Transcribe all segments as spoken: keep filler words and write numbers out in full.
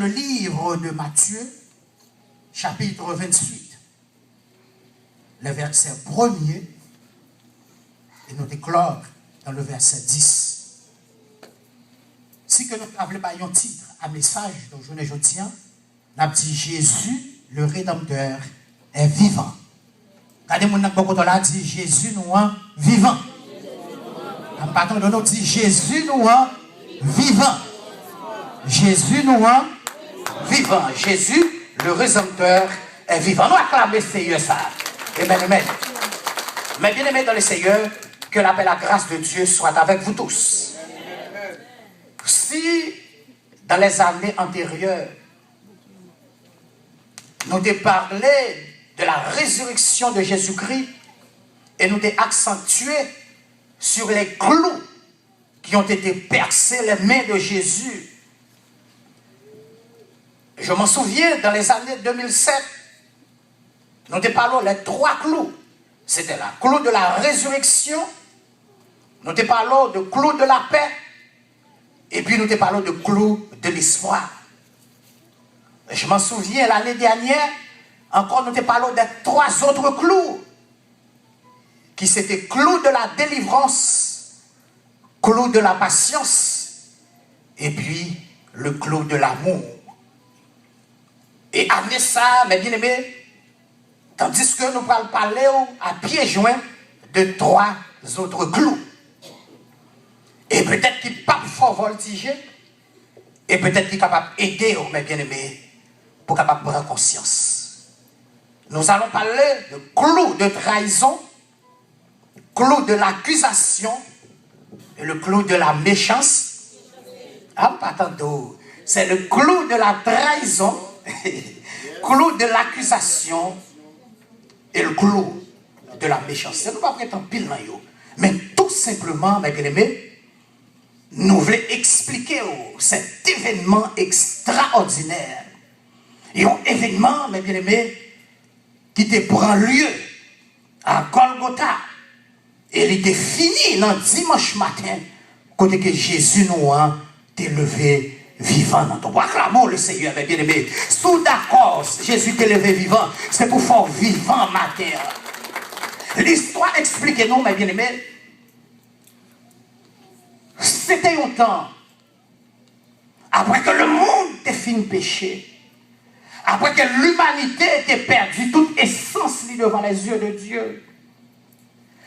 Le livre de Matthieu, chapitre vingt-huit, le verset premier, et nous déclore dans le verset dix. Si ke nou ta vle bay yon tit a mesaj nou jounen jodi a, n ap di Jésus, le Rédempteur, est vivant. Gade moun nan k bò kote w la, di Jezi nou an vivan. An pa tande nou di Jezi nou an vivan. Jezi nou an vivan. Jésus, le Rédempteur, est vivant. Nou aklame Seyè sa. Amen, amen. Mes bien-aimés dans le Seigneur, que la paix, la grâce de Dieu soit avec vous tous. Si dans les années antérieures, nou te pale de la résurrection de Jésus-Christ et nous te accentué sur les clous qui ont été percés les mains de Jésus. Je m'en souviens, dans les années deux mille sept, nou te pale les trois clous. C'était la clou de la résurrection, nou te pale de clou de la paix, epi nou te pale de clou de l'espoir. Je m'en souviens, l'année dernière, encore, nous te parlons des trois autres clous, qui c'était clou de la délivrance, clou de la patience, et puis le clou de l'amour. E ane sa, mes bien-aimés, tandis que nou pral pale w a pye jwen de twa zòt klou. E petèt ki p ap fè w vòltije, e petèt ki kapab ede w, mes bien-aimés, pou kapab pran konsyans. Nous allons parler de clou de trahison, clou de l'accusation et le clou de la méchance. Ah, m pa tande w. C'est le clou de la trahison, clou de l'accusation et le clou de la méchanceté. Nou p ap ret anpil nan yo. Men tou senpleman, mes bien-aimés, nou vle eksplike w cet événement extraordinaire. Yon evènman, mes bien-aimés, ki te pran lye a Gòlgota, e li te fini nan dimanch maten, kote ke Jezi nou an te leve vivan nan tonm. Acclamons le Seigneur, mes bien-aimés. Si w dakò, Jezi te leve vivan, se pou fè w vivan maten an. Listwa eksplike nou, mes bien-aimés, se te yon tan, apre ke lemonn te fin peche, apre ke limanite te pèdi tout esans li devan les yeux de Dieu.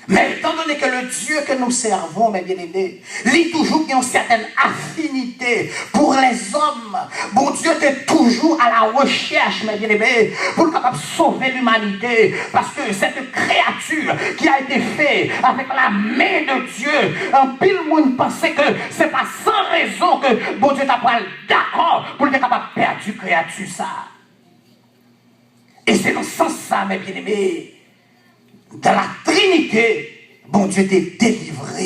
Men, étant donné que le Dieu que nous servons, mes bien-aimés, li toujou gen yon sètèn afinite pou lèzòm, Bondye te toujou à la recherche, mes bien-aimés, pou l kapab sove limanite, paske cette créature qui a été faite avec la main de Dieu, anpil moun panse ke se pa san rezon ke Bondye ta pral dakò pou l te kapab pèdi kreyati sa a. E se nan sans sa, mes bien-aimés, dans la Trinité, Bondye te delivre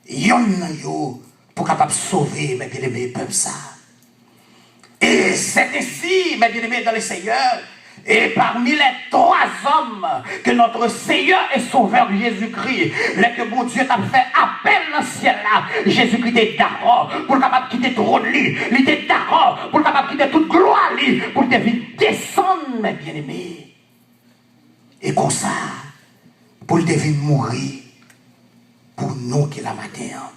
yonn nan yo pou kapab sove, mes bien-aimés, pèp sa a. Et c'est ainsi, mes bien-aimés dans le Seigneur, et parmi les trois hommes que notre Seigneur et Sauveur Jésus-Christ, lè ke Bondye t ap fè apèl nan syèl la, Jezikri te dakò pou l kapab kite twòn li, li te dakò pou l kapab kite tout glwa li, pou l te vin desann, mes bien-aimés. E konsa, pou l te vin mouri pou nou ki la maten an.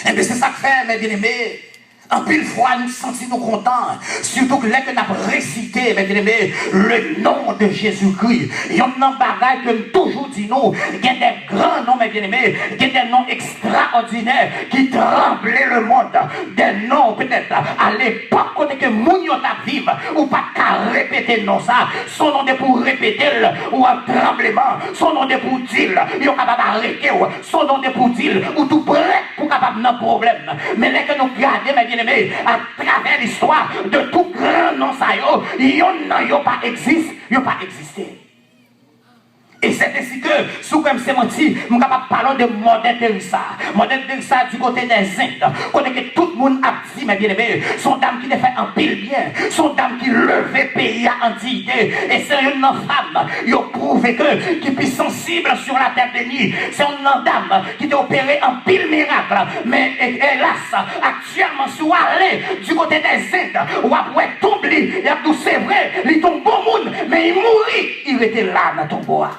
Enben, se sa k fè, mes bien-aimés, anpil fwa nou santi nou kontan, sitou lè ke n ap resite, mes bien-aimés, le nom de Jésus-Christ. Yonn nan bagay ke m toujou di nou, gen de gran non, mes bien-aimés, gen de non ekstraòdinè ki tranble lemonn. De non, petèt, a lepòk kote ke moun yo t ap viv, ou pa t ka repete non sa. Se yon non depi w repete l, ou an tranbleman. Se yon non depi w di l, yo kapab arete w. Se yon non depi w di l, ou tou prèt pou kapab nan pwoblèm. Men lè ke nou gade, mes bien-aimés, atravè listwa de tout gran non sa yo, yonn nan yo pa egzis, yo pa egziste. E c'est ainsi que, si w kwè m se manti, m kapab pale w de Mother Teresa. Mother Teresa du côté des Indes, kote ke tout moun ap di, mes bien-aimés, se yon dam ki te fè anpil byen, se yon dam ki leve peyi a an diyite, e se youn nan fanm yo pwouve ke ki pi sansib sur la terre bénie. Se youn nan dam ki te opere anpil mirak, men e- elas, aktyèlman, si w ale du côté des Indes, w ap wè tonb li, y ap di w se vre, li te yon bon moun, men li mouri, li rete la nan tonbo a.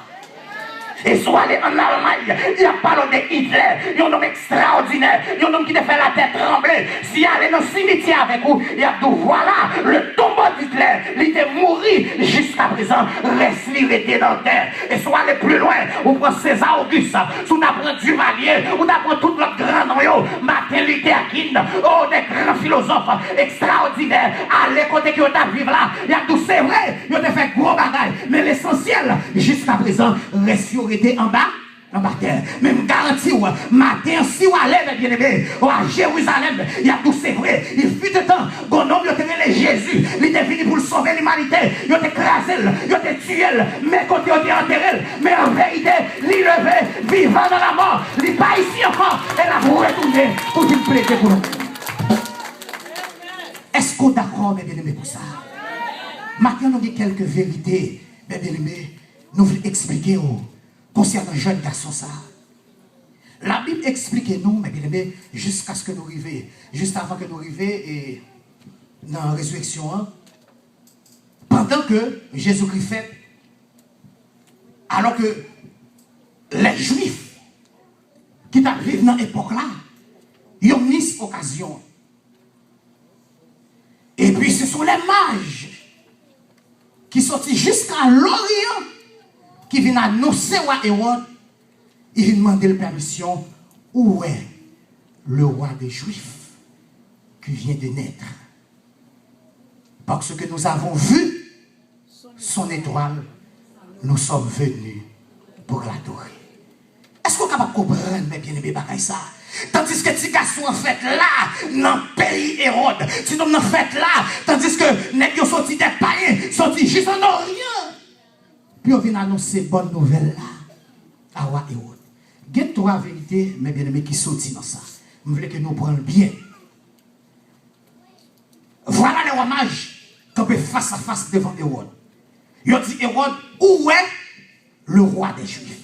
E si w ale ann Almay, y ap pale w de Hitler, yon nonm ekstraòdinè, yon nonm ki te fè latè tranble. Si y ale nan simityè avèk ou, y ap di w, vwala, le tombeau d'Hitler, li te mouri, jiskaprezan, rès li rete nan tè. E si w ale pli lwen, ou pran César Auguste, si w ta pran Duvalier, ou ta pran tout lòt gran non yo, Martin Luther King, oh, de gran filozòf ekstraòdinè, ale kote ke yo t ap viv la, y ap di w, se vre, yo te fè gwo bagay, men lesansyèl, jiskaprezan, rès yo rete anba, anba tè. Men m garanti w, maten an, si w ale, mes bien-aimés, w a Jerizalèm, y ap di w, se vre, il fut un temps, gon nonm yo te rele Jezi, li te vini pou l sove limanite, yo te kraze l, yo te tiye l, men kote yo te antere l, men an verite, li leve, vivan nan lamò, li pa isi ankò, e l ap retounen pou vin plede pou nou. Èske w dakò, mes bien-aimés, pou sa? Maten an, nou gen kèlke verite, mes bien-aimés, nou vle eksplike w konsènan jèn gason sa a. Labib eksplike nou, mes bien-aimés, jiskaske nou rive, jis avan ke nou rive e, nan rezireksyon an, pandan ke Jezikri fèt, alò ke lè Jwif ki t ap viv nan epòk la, yo mis okazyon an. Epi se sou lè maj ki soti jiska Loryan ki vin anonse wa Ewòd, li vin mande l pèmisyon, où est le roi des Juifs qui vient de naître? Parce que nous avons vu son étoile, nous sommes venus pour l'adorer. Èske w kapab konprann, mes bien-aimés, bagay sa? Tandiske ti gason an fèt la, nan peyi Ewòd. Ti nonm nan fèt la, tandiske nèg yo soti tèt payen, soti jis ann Oryan, pou yo vin anonse bòn nouvèl la a wa Ewòd. Gen twa verite, mes bien-aimés, ki soti nan sa. M vle ke nou pran l byen. Vwala lè wa maj kanpe fas a fas devan Ewòd. Yo di Ewòd, où est le roi des Juifs?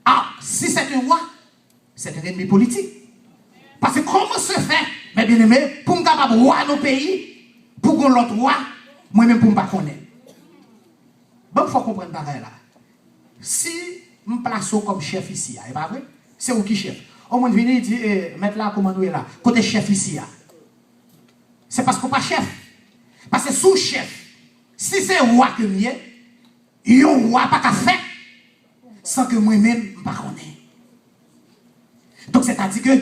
Ah, si c'est un roi, c'est un ennemi politique. Paske kòman se fè, mes bien-aimés, pou m kapab wa nan peyi, pou gon lòt wa, mwen menm pou m pa konnen? Ban m fè w konprann bagay la. Si m plase w kòm chèf isi a, e pa vre? Se ou ki chèf. On moun vini, li di, eh, mèt la, kòman nou ye la? Kote chèf isi a? Se paske w pa chèf. Paske si w chèf, si se wa ke m ye, yon wa pa ka fèt san ke mwen menm m pa konnen. Donk, sètadi ke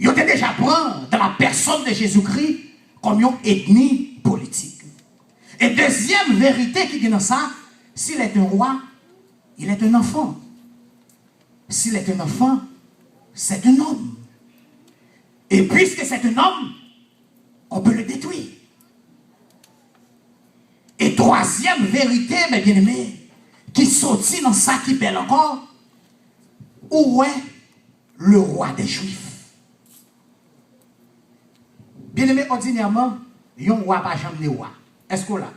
yo te deja pran dans la personne de Jésus-Christ kòm yon enmi politik. E dezyèm verite ki gen nan sa, s'il est un roi, il est un enfant. S'il est un enfant, c'est un homme. Et puisque c'est un homme, on peut le détruire. E twazyèm verite, mes bien-aimés, ki soti nan sa ki bèl ankò, où est le roi des Juifs? Bien-aimé, òdinèman, yon wa pa janm ne wa. Èske w la?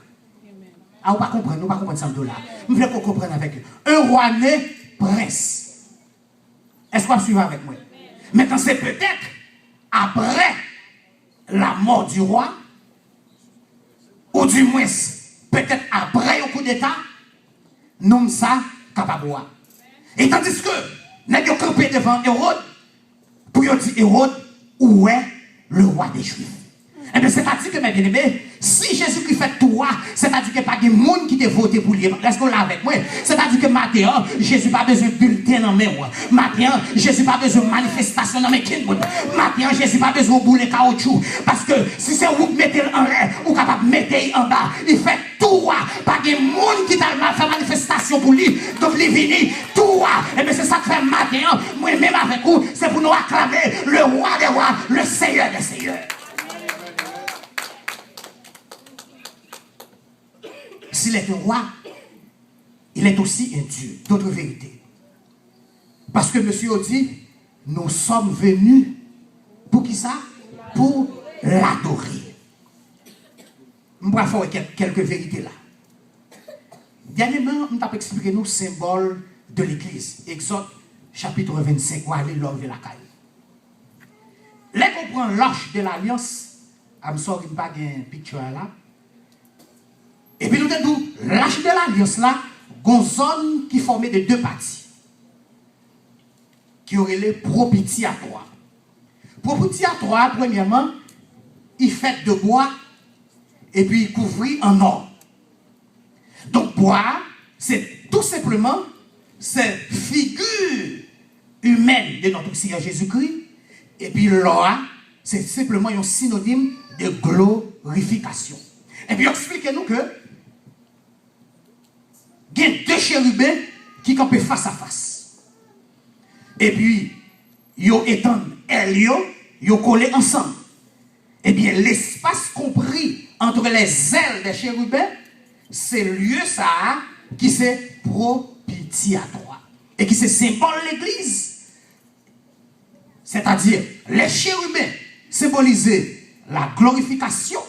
A, ou pa konprann, ou pa konprann sa m di w la. M vle ke w konprann avèk yo. Un roi naît prince. Èske w ap swiv avèk mwen? Maintenant, c'est peut-être après la mort du roi, ou du moins, petèt apre yon koudeta, nonm sa kapab wa. E tandiske nèg yo kanpe devan Ewòd pou yo di Ewòd, où est le roi des Juifs? Enben, sètadi ke, mes bien-aimés, si Jezikri fèt tou wa, sètadi ke pa gen moun ki te vote pou li. Èske w la avèk mwen? Sètadi ke maten an, Jezi pa bezwen bilten nan men w. Maten an, Jezi pa bezwen manifestasyon nan men kenn moun. Maten an, Jezi pa bezwen w boule kawotchou. Paske si se ou k mete l anlè, ou kapab mete l anba. Li fèt tou wa. Pa gen moun ki t al ma-, fè manifestasyon pou li. Donk, li vini tou wa. Enben, se sa k fè maten an, mwen menm avèk ou, se pou nou aklame le roi des rois, le seigneur des seigneurs. S'il est un roi, il est aussi un Dieu. D'autres vérités. Paske mesye yo di, nous sommes venus pou ki sa? Pou l adore. M pral fè w kèk, kèlke verite la. Dènyèman, m t ap eksplike nou senbòl de legliz. Egzòd, chapit vennsenk, w ale lè w rive lakay ou. Lè ke w pran lach de lalyans, I'm sorry, m pa gen picture a la. Epi nou te di w, lach de lalyans la, gon zòn ki fòme de de pati, ke yo rele propityatwa. Propityatwa a, premyèman, i fèt de bwa, epi i kouvri an nò. Donk, bwa a, se tou senpleman, se figi imèn de notre Seigneur Jésus-Christ, epi lò a, se senpleman yon sinonim de glorifikasyon. Epi yo eksplike nou ke gen de cheriben ki kanpe fas a fas. Epi, yo etann èl yo, yo kole ansanm. Ebyen, l'espace compris entre les ailes des chérubins, se lye sa a ki se propityatwa e ki se senbòl legliz. Sètadi, les chérubins senbolize la glorification,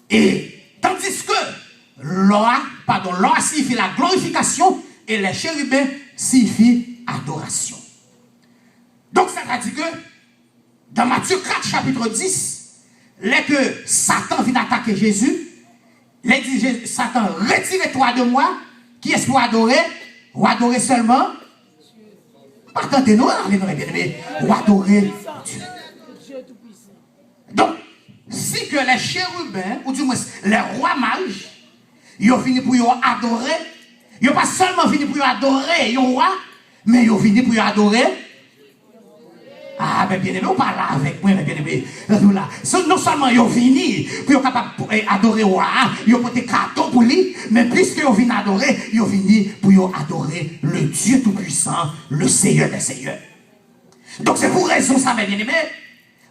e tandis que lò a, padon, lò a siyifi la glorification e les chérubins siyifi adorasyon. Donk, sètadi ke dans Matthieu quatre, chapitre dix, lè ke Satan vin atake Jezi, lè di Jezi, Satan, retire twa de mwa, kiyès pou adore? Ou adore sèlman? M pa tande nou ale non, byeneme. Ou adore Dye. Donk, si ke les chérubins, ou dimwens les rois mages, yo vini pou yo adore, yo pa sèlman vini pou yo adore yon wa, men yo vini pou yo adore. Ah, men byeneme, ou pa la avèk mwen, men byeneme. Ou la. Se non sèlman yo vini pou yo kapab, eh, adore wa a, yo pote kado pou li, men piske yo vin adore, yo vini pou yo adore le Dieu Tout-Puissant, le Seigneur des Seigneurs. Donk, se pou rezon sa, men byeneme,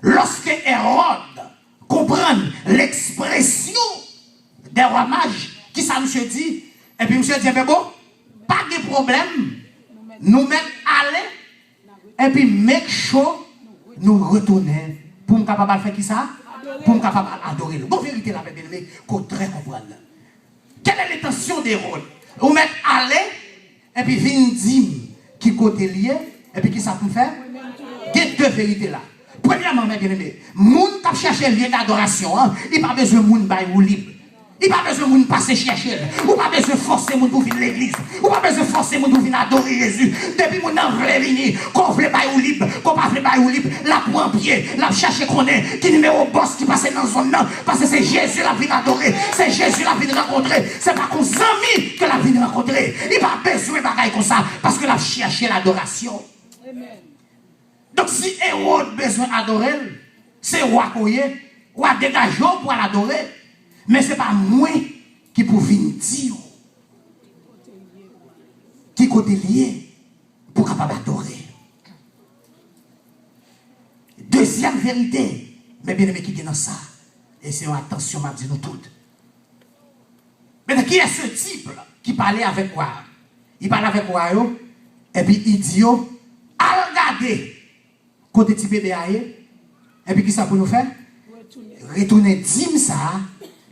lòske Ewòd konprann lekspresyon dè wa maj, kisa misye di? Epi misye di, enben bon, pa gen pwoblèm, nou mèt ale, epi make sure nou retounen pou m kapab al fè kisa? Pou m kapab al adore l. Bon, verite la, men byeneme, ke w trè konprann. Quelle est l'intention d'Hérode? Ou mèt ale, epi vin di m ki kote l ye, epi kisa pou m fè? Gen de verite la. Premyèman, men byeneme, moun k ap chèche lye dadorasyon an, li pa bezwen moun bay woulib. Li pa bezwen moun pase chèche l. Ou pa bezwen fòse moun pou vin legliz. Ou pa bezwen fòse moun pou vin adore Jezi. Depi moun nan vle vini, ke w vle bay woulib, ke w pa vle bay woulib, l ap pran pye, l ap chèche konnen ki nimewo bòs ki pase nan zòn nan. Paske se Jezi l ap vin adore, se Jezi l ap vin rankontre. Se pa kon zanmi ke l ap vin rankontre. Li pa bezwen bagay konsa, paske l ap chèche ladorasyon. Donk, si Ewòd bezwen adore l, se wa ke w ye, wa degaje w pou al adore. Men se pa mwen ki pou vin di w ki kote l ye pou w kapab adore. Dezyèm verite, men byeneme, ki gen nan sa, e se yon atansyon m ap di nou tout. Mentnan, kiyès se tip ki pale avèk wa a? Li pale avèk wa yo, epi li di yo, al gade kote ti bebe a ye, epi kisa pou nou fè? Retounen dim sa a,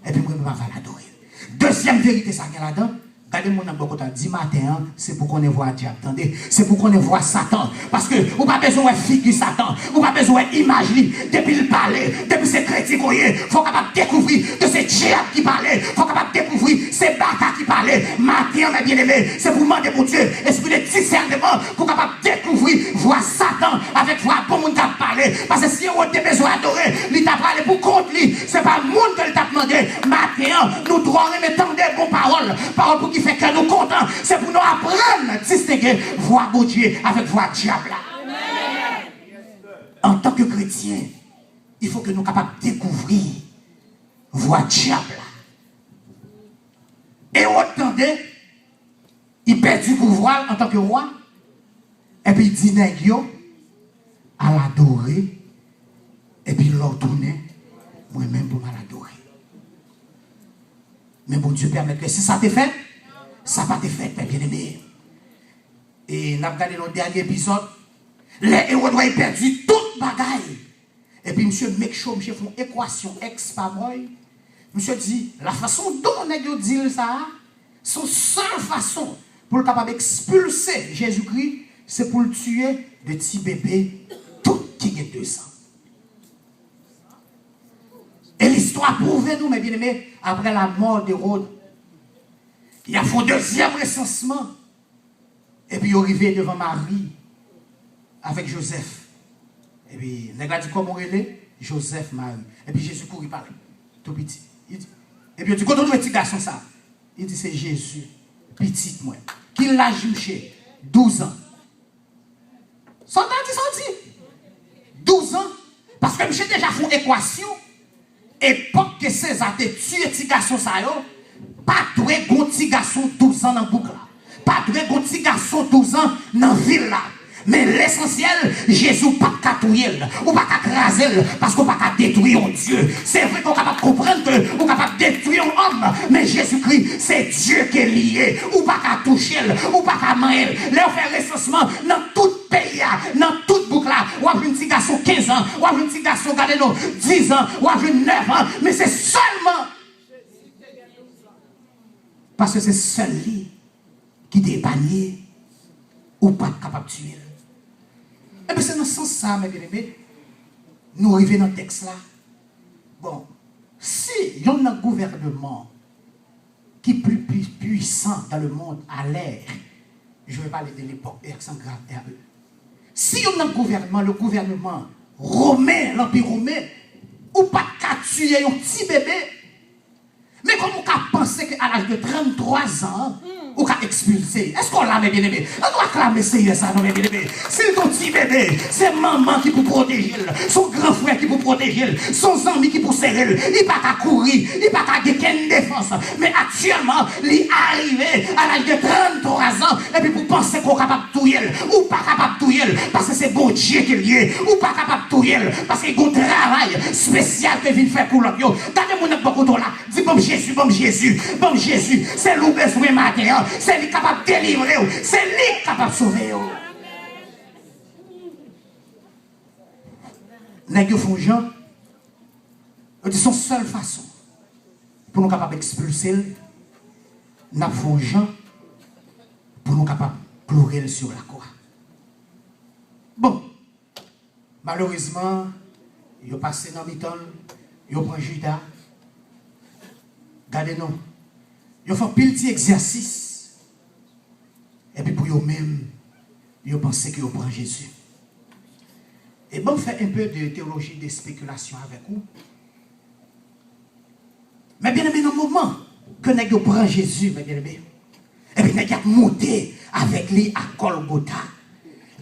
epi mwen menm m ap al adore l. Dezyèm verite sa gen ladan, gade moun nan bò kote a, di maten an, se pou konnen vwa dyab, tande. Se pou konnen vwa Satan. Paske ou pa bezwen wè figi Satan, ou pa bezwen wè imaj li. Depi l pale, depi se kritik ou ye, fò w kapab dekouvri ke se dyab ki pale, fò w kapab dekouvri se baka ki pale. Maten an, men byeneme, se pou mande Bondye espri de disèneman pou w kapab dekouvri vwa Satan avèk vwa bon moun k ap pale. Paske si Ewòd te bezwen adore, li ta prale pou kont li. Se pa moun ke li t ap mande. Maten an, nou twò renmen tande bon pawòl. Pawòl pou ki fè kè nou kontan. Se pou nou aprann distenge vwa Bondye avèk vwa dyab la. Antanke kretyen, il faut que nou kapab dekouvri vwa dyab la. Ewòd tande, li pèdi pouvwa l antanke wa, epi li di nèg yo, al adore, epi lè w tounen, mwen menm pou m al adore. Men Bondye pèmèt ke si sa te fèt, Sa pa te fèt, mè byeneme. E n ap gade nan dènye epizòd, lè Ewòd wè li pèdi tout bagay. Epi misye make sure misye fè yon ekwasyon, X pa boy. Misye di, la façon dont nèg yo di l sa a, se yon sèl fason pou l kapab ekspilse Jezikri, se pou l tiye de ti bebe tout ki gen dezan. E listwa pwouve nou, mè byeneme, apre lamò de Ewòd, y ap fè yon dezyèm resansman. Epi yo rive devan Mari avèk Jozèf. Epi nèg la di, "Kòman w rele?" "Jozèf Mari." Epi Jezi kouri pale, tou piti. Li di, epi yo di, "Kote w jwenn ti gason sa a?" Li di, "Se Jezi, pitit mwen." Ki laj misye? Douz an. Sa w ta di, sa w di? Douz an. Paske misye deja fè yon ekwasyon. Epòk ke Seza te tiye ti gason sa yo, pa dwe gon ti gason douz an nan bouk la. Pa dwe gon ti gason douz an nan vil la. Men lesansyèl, Jezi, ou p ap ka touye l, ou pa ka kraze l, paske ou pa ka detwi yon Dye. Se vre ke w kapab konprann ke ou kapab detwi yon òm, men Jezikri, se Dye ke li ye. Ou pa ka touche l, ou pa ka manyen l. Lè yo fè resansman nan tout peyi a, nan tout bouk la, w ap jwenn ti gason kenz an, w ap jwenn ti gason, gade non, diz an, w ap jwenn nèf an, men se sèlman paske se sèl li ki te epanye, ou pa t kapab tiye l. Ebyen, se nan sans sa a, mè byeneme, nou rive nan tèks la. Bon, si yonn nan gouvènman ki pli, pli pwisan dans le monde à l'ère, je vais parler de l'époque, E aksan grav, R E. Si yonn nan gouvènman, le gouvernement romain, l'Empire romain, ou pa t ka tiye yon ti bebe, men kòman ou ka panse ke a laj de tranntwa zan, ou ka ekspilse? Èske w la, mè byeneme? Ann nou aklame Seyè sa non, mè byeneme. Si l t yon ti bebe, se manman ki pou pwoteje l, se yon gran frè ki pou pwoteje l, se yon zanmi ki pou sere l. Li pa ka kouri, li pa ka gen kenn defans. Men aktyèlman, li arive a laj de tranntwa zan, epi pou panse ke w kapab touye l, ou pa kapab touye l, paske se Bondye ke l ye. Ou pa kapab touye l, paske gen yon travay espesyal ke vin fè pou lòt yo. Gade moun nan k bò kote w la. Di, "Ban m Jezi, ban m Jezi, ban m Jezi." Se li w bezwen maten an. Se li k kapab delivre w. Se li k kapab sove w. Nèg yo fè yon jan, yo di se yon sèl fason pou nou kapab ekspilse l, n ap fè yon jan pou nou kapab kloure l sou lakwa. Bon, malerezman, yo pase nan mitan l, yo pran Jida. Gade non. Yo fè anpil ti egzèsis. Epi pou yo menm, yo panse ke yo pran Jezi. E ban m fè un peu de théologie de spéculation avèk ou. Mè byeneme, nan moman ke nèg yo pran Jezi, mè byeneme, epi nèg y ap monte avèk li a Gòlgota.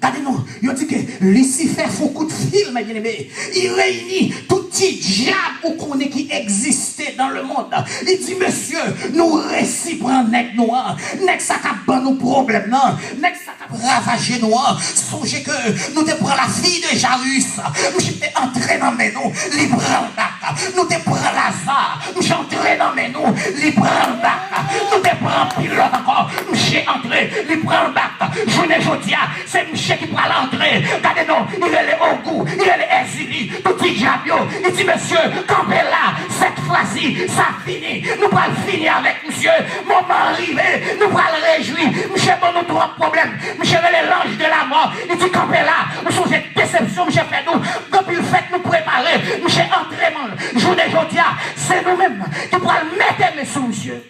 Gade non, yo di ke Lisifè fè yon kout fil, mè byeneme. Li reyini tout ti dyab ou konnen ki egziste dans le monde. Li di, "Mesye, nou resi pran nèg nou an. Nèg sa k ap ban nou pwoblèm nan. Nèg sa k ap ravaje nou an. Sonje ke nou te pran la fille de Jairus. Misye te antre nan men nou, li pran l bak. Nou te pran Laza, misye antre nan men nou, li pran l bak. Nou te pran anpil lòt ankò, misye antre, li pran l bak. Jounen jodi a, se misye ki pral antre. Gade non, li rele Ogou, li rele Èzili, tout ti dyab yo. Li di, "Mesye, kanpe la, sèt fwa si, sa fini. Nou pral fini avèk misye. Moman an rive, nou pral rejwi. Misye ban nou twòp pwoblèm." Misye rele l'ange de la mort. Li di, "Kanpe la, ou sonje desepsyon misye fè nou. Gen anpil fèt nou prepare. Misye antre, man. Jounen jodi a, se nou menm ki pral mete men sou misye."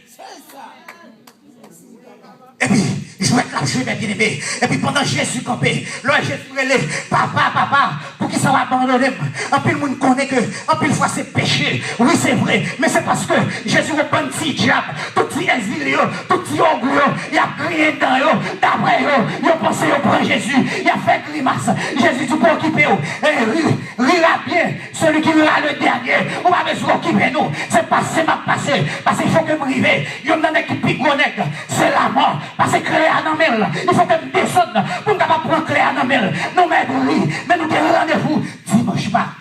Epi, jwèt la ap jwe, mè byeneme. Epi pandan Jezi kanpe, lè Jezi rele, "Papa, papa, poukisa w abandone m?" Anpil moun konnen ke anpil fwa se peche. Wi, se vre. Men se paske Jezi wè bann ti dyab, tout ti Èzili yo, tout ti Ogou yo, y ap griyen dan yo. Daprè yo, yo panse yo pran Jezi. Y ap fè grimas. Jezi di, "Pa okipe w. E ri, rira bien celui qui rira le dernier." Ou pa bezwen okipe nou. Se pase m ap pase. Paske fò ke m rive. Youn nan nèg ki pi gwo nèg, se lamò. Paske kle a nan men l. Il faut que m desann pou m kapab pran kle a nan men l. Nou mèt ri, men nou gen randevou dimanch pa.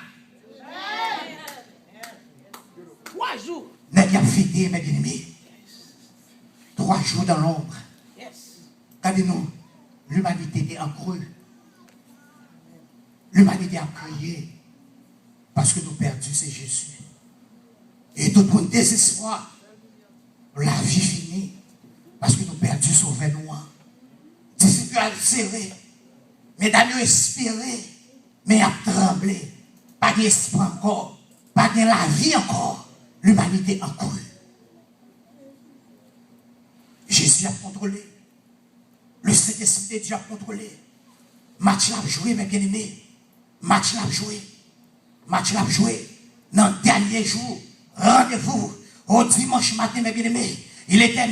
Twa jou. Nèg y ap fete, mè byeneme. Trois jours dans l'ombre. Gade nou, limanite te an kri. Limanite ap kriye paske nou pèdi se Jezi. E tout moun dezespwa, lavi fini paske nou pèdi Sovè nou an. Disip yo al sere, medam yo espere, men y ap tranble. Pa gen espwa ankò, pa gen lavi ankò. Limanite an kri. Jezi ap kontwole. Le Sentespri de Dye ap kontwole. Match la ap jwe, men byeneme. Match la ap jwe. Match la ap jwe. Nan dènye jou, randevou o dimanch maten, men byeneme. Il était